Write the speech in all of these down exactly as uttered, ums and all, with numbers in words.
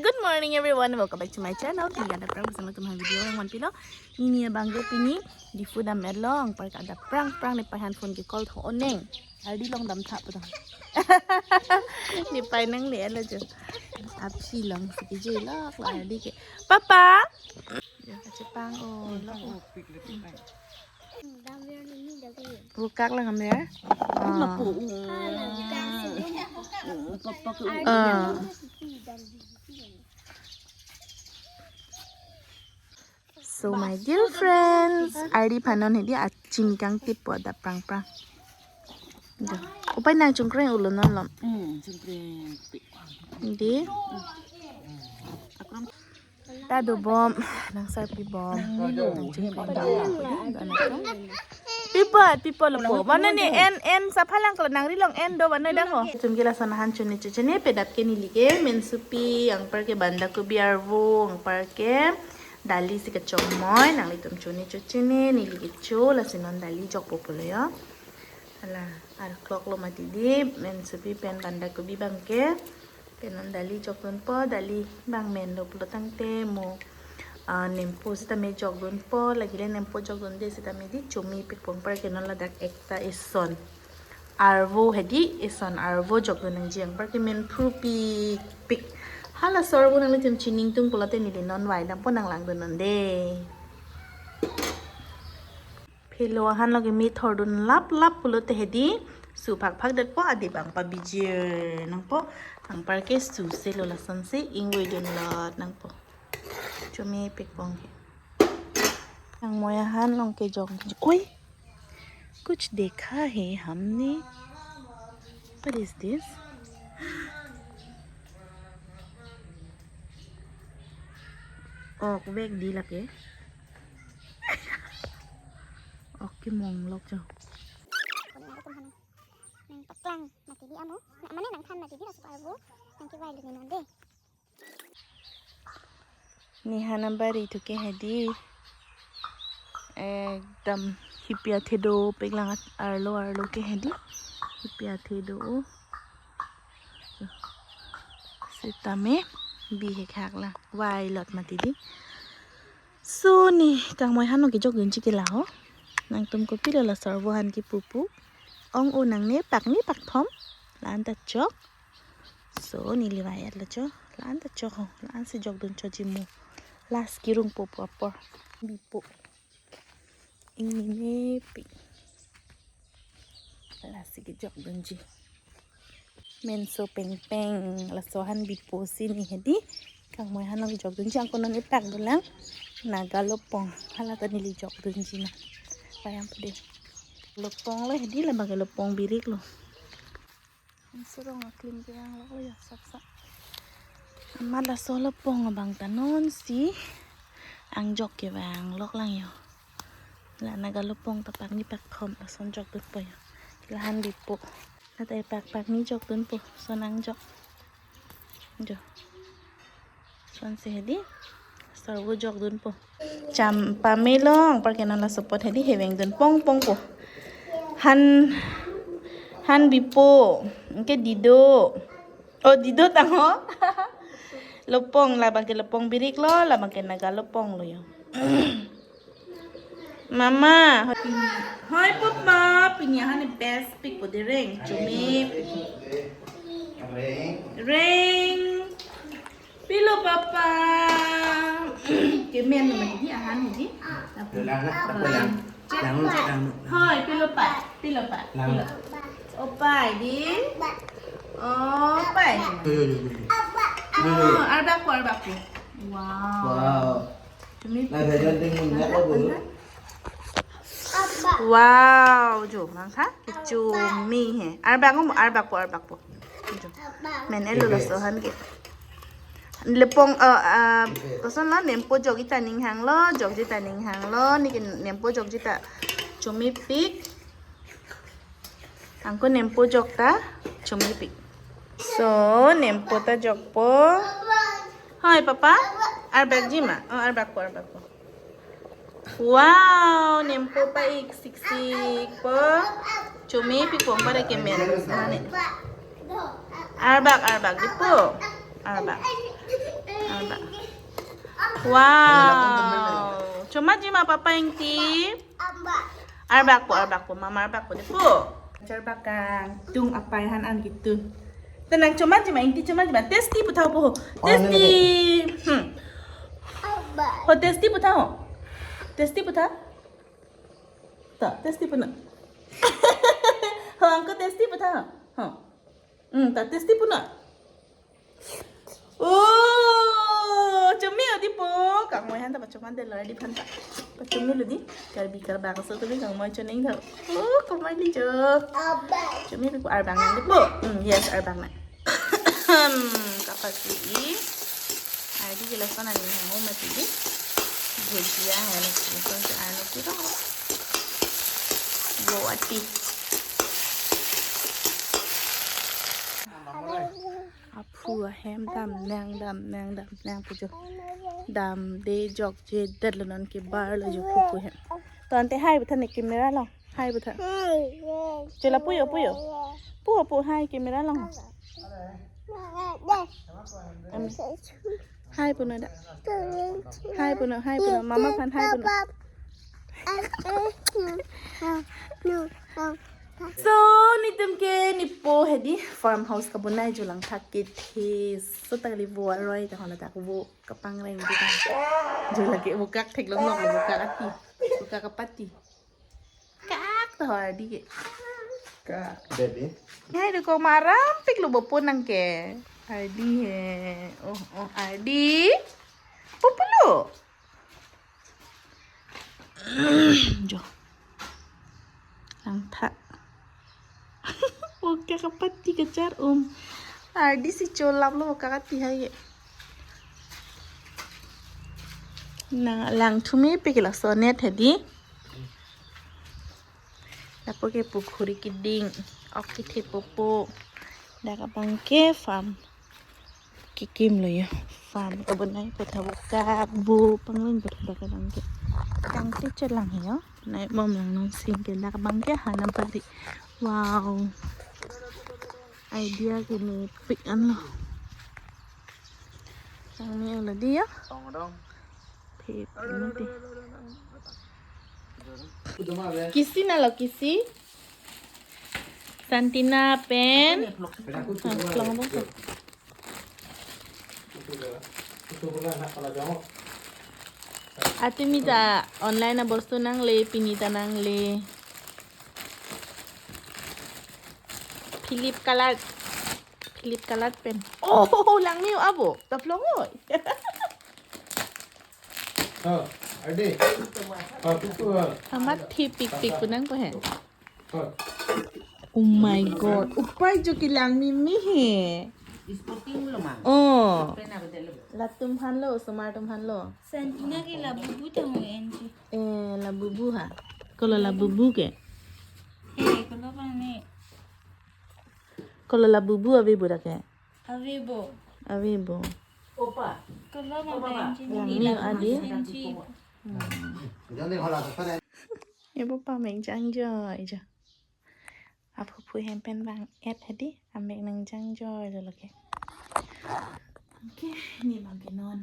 Good morning everyone, welcome back to my channel. Pini adap prang pasang latum ha video nang manpilo. Nini abang ke pini Diphu dam-etlo, anparke adap prang prang nepei aphan phone ke call tho oneng. Ardi along damtha pu tang. Nepei nangle-etlo jo. Aphi alongsi kejui lok lo ardi ke. Papa. Ya, kachepang o, lok o. Vukak lang hamre. Ah. Ah. So my dear friends, ardi aphan non hedi achini kangtip po adap prang prang. Jo. Upei nang chungkreng ulo non lom. Hmm, chungkreng. Di. Akram. Ta dobom, nang sarpi bom. Nang nilo, nang chungkreng. Pipot, pipot lo po. Mana ni en, en saphalang kalau nangri along en do mana dak ho. Chum ke lason ahan chuni chuchene pedap ke neli ke mensopi, anparke banda kobi arvo, anparke dali si kechomoi, nanglitum chuni chuchene, neli kecho, lasi non dali jokpo pulo yo. Hala, arklok lo mati di, mensopi pen banda kobi abang ke. Pen non dali jokdunpo, dali abang menlo pulo tangte mo, ah, nempo sitame jokdunpo, lagile nempo jokdunde sitame di chomepikpo, anparke non ladak ekta eson arvo hedi, eson arvo jokdun nangji, anparke menphrupikpik. Hala sarvo nanglitum chiningtung pulote neli non vai dampo, nang langdun non de. Phelo ahan lo ke me thordun lap lap pulote hedi, su phak phak detpo, adip ang pabijir nangpo, anparke su selo lasonsi ingvoidun lot nangpo. Chomepikpo he. Kangmoi ahan along kejok. Oi! Kuch dekha hai humne. What is this? Ok vek di lake. Ok kemong lok jo. Nang paklang mati di amo. Na mane nangthan mati di, laso arvo nang kevai luni non de. Nehan abari thu ke hedi. Ekdam hipi athe dopik lang at-, arlo arlo ke hedi. Hipi athe do o. Sitame bi hekhak lang. Vai lot mati di. So ne kangmoi ahan along kejokdunji ke laho. Nangtum kopilo la sarvo ahan kepu pu. Ong o nangne pakni pakthom. La-an ta chok. So neli vai-etlo cho. La-an ta chok ho. La-ansi jokdun choji mo. Last kerungpo pu apor. Bipo. Ingni mepik. Lasi kejokdunji. Menso pengpeng, laso ahan bipo si ne hedi. Kangmoi ahan along jokdunji, angko non itak dolang. Naga lopong, hala ta neli jokdunji na. Payam pede. Lopong lo hedi, labang ke lopong birik lo. Surong aklim kevang lok lo yo, saksa. Amat laso lopong abang ta nonsi angjok kevang lok lang yo. La Naga lopong ta pakni pakthom lason jokdunpo yo. La-an bipo. La ta pakpakni jokdunpo, son angjok. Jo. Sonsi hedi. Sarvo jokdunpo. Cham pame long, anparke non laso apot hedi hevengdun pong pong po. Han, han bipo, anke dido. Oh, dido tang ho. Lopong, labang ke lopong birik lo, labang ke Naga lopong lo yo. Mama, hoi pini, hoi papa, pini ahan best pikpo de reng, chumi. Reng. Pilo papa. Kemen mati di ahan hedi. Lang, lang, lang. Lang, lang. Hoi, pilo pa, pilo pa, pilo. Opai di. Opai. Yo, yo, yo, yo. Oh, arbak po, arbak po. Wow. Wow. Chumi. Nah, jajan ding minyak lo, Bu. Wow, jo, mang ha? Chumi he. Arbak mo, arbak po, arbak po. Jo. Men-etlo laso ahan ke. Lopong, eh, eh, koson lo, nempo jokji ta ning hanglo, jokji ta ning hanglo, ne ke nempo jokji ta chumipik. Angko nempo jok ta chumipik. So, nempo ta jokpo. Hoi, papa. Arbakji ma? Oh, arbakpo, arbakpo. Wow, nempo pa-ik siksik po. Chumipik po, anparke men. Mane. Arbak, arbak dipo. Arbak. Wow. Chomatji ma papa ingti. Arbak po, arbak po, mama arbak po dei po. Charbak kangtung apei aphan an kitu. Tenang, chomatji ma ingti, chomatji ma. Tasty putha po. Tasty. Hmm. Ho, tasty putha ho. Tasty putha. Ta, tasty puna. Ho, angko tasty putha ho. Hmm, ta tasty puna. Oh, chumi o dei po. Kangmoi aphan ta pachomandetlo, ardi aphan ta. Pachomilo dei. Karbi karbak aso tumi kangmoi choningtha. Oh, kangmoi li jo. Chumi pi ko, arbak nang dei po. Hmm, yes, arbak nang. Kapasi. Ardi ke lason aning hang o mati dei. Bhujia hai lason si ano kiro. Bo ati. Aphu ahem dam nang, dam nang, dam nang pu jo. Damde jokjedetlo, non ke barlo jo aphu ahem. To ante hai putha ne camera along. Hai putha. Chela pu jo, pu jo. Pu, pu hai camera along. Em. Hai puno da. Hai puno, hai puno. Mama aphan hai puno. So, netum ke nepo hedi farmhouse kabonai jo langthak kethe. So, ta kali vo aroi ta hala ta vo kapangreng dei ta. Jo lake vo kak theklong lok, vo kak ati. Vo kak apati. Kak ta ho ardi ke. Kak, baby. Hai, dukong ma arampiklo bo po nang ke. Ardi he. Oh, oh, ardi. Pupulo. Jo. Langthak. Vo kak apati kachar um. Ardi si cholaplo vo kak ati hai ke. Nang langthumepik lason net hedi. Lapu ke pukhuri keding. Ok kethe po po. Dak abang ke farm kekimlo jo. Farm kabonai putha vo kak vo pangreng putha dak abang ke. Tangte chelang jo. Nai bom lang nong sing ke dak abang ke hana bari. Wow. Idea kemepik anlo. Langme ulo dei jo. Tong dong. Phep, ini dei. Kisi nalo, Kisi. Santina pen. Ah, klong dong. Atumi ta online abostu nangle, pini ta nangle. Philip Kalat. Philip Kalat pen. Oh, langme abo. Taplong oi. Ha, ade. Ha, tutu ha. Amat thepikpik pu nang ko he. Ha. Oh my God. Upai jo kelang mimi he. Sporting lo mang. Oh. Pena bedel lo. Latum aphan lo, osomar atum aphan lo. Santina ke labubu ta mo enji. Eh, labubu ha. Kolo labubu ke? Eh, kolo pa ne. Kolo labubu ave bo dak ke? Ave bo. Ave bo. Opa. Kolo ma benji. Langme adi. Benji. Jande hola to sare. Ebo pameng chang jo, jo. Aphu aphu hem pen bang-et hedi, amek nang chang jo, jo lake. Okay, ne bang ke non.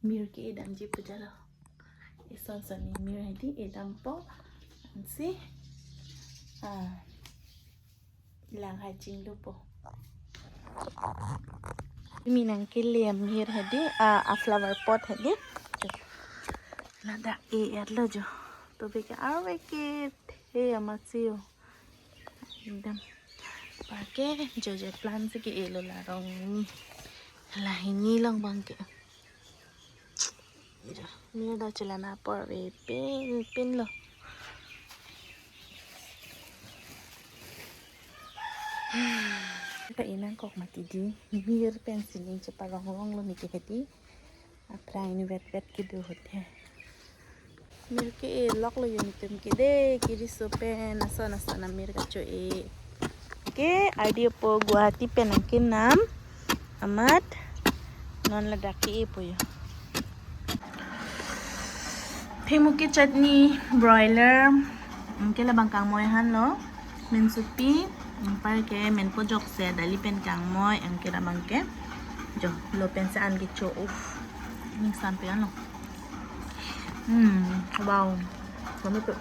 Mir ke-e damji pu jalo. Eson son ni mir hedi, e dampo. Ansi. Ah. Lang hai chinglupo. Mi nang kele amir hedi, a, a flower pot hedi. Ladak e-etlo jo. To beke arve kethe amatsi jo. Ekdam. Parke jojo plant si ke-elo la rong ni. Lahini along bang ke. Mir ta chelang apor avepin pin lo. Ta inang kok mati dei. Mir pen sining cheparong rong lo ne ke hedi. Aphrang ni vet vet kedo ahut he. Mir ke-e loklo jo netum ke dei, keriso pen ason ason amir kacho-e. Ke, ardi apo Guwahati pen nang kenam. Amat non ladak ke-e po jo. Thengmu ke chutney, broiler, anke labang kangmoi aphan lo. Mensopi, anpar ke menpo jokse, dali pen kangmoi, anke labang ke. Jo, lo pensi an kecho, uff. Ning sampe ano. Hmm, wow. Kami pe.